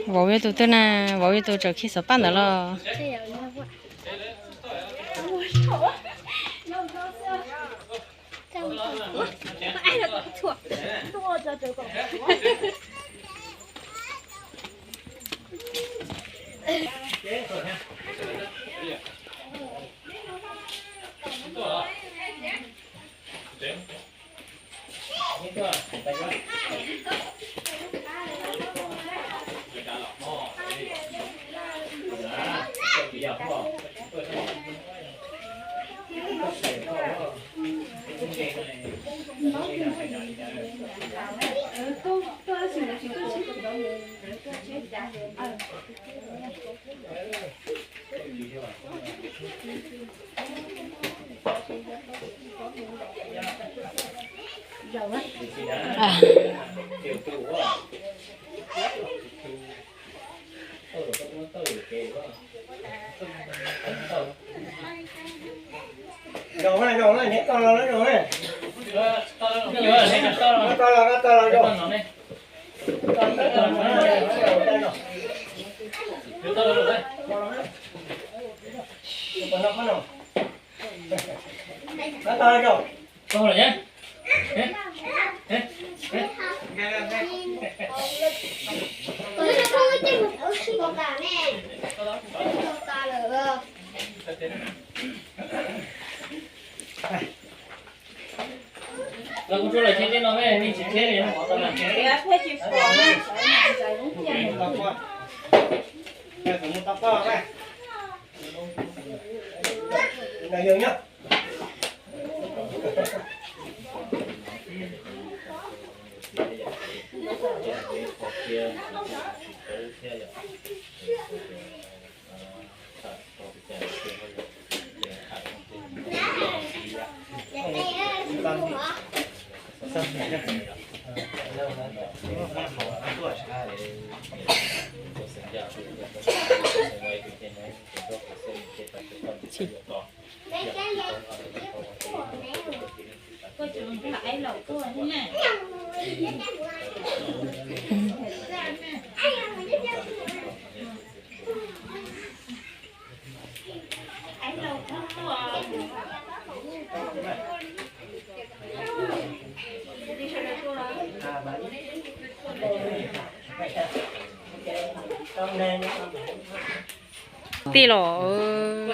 Vauv yuav tus twg na, vauv yuav tus tseem khi xov paj ntawd los. Zaum na, zaum na, neb tau los na, zaum na. Neb tau los, neb tau los, zaum. Neb tau los, zaum. Los kuv tsuas los cheb tej no me, nej tsis cheb li mov tau na. Tij los.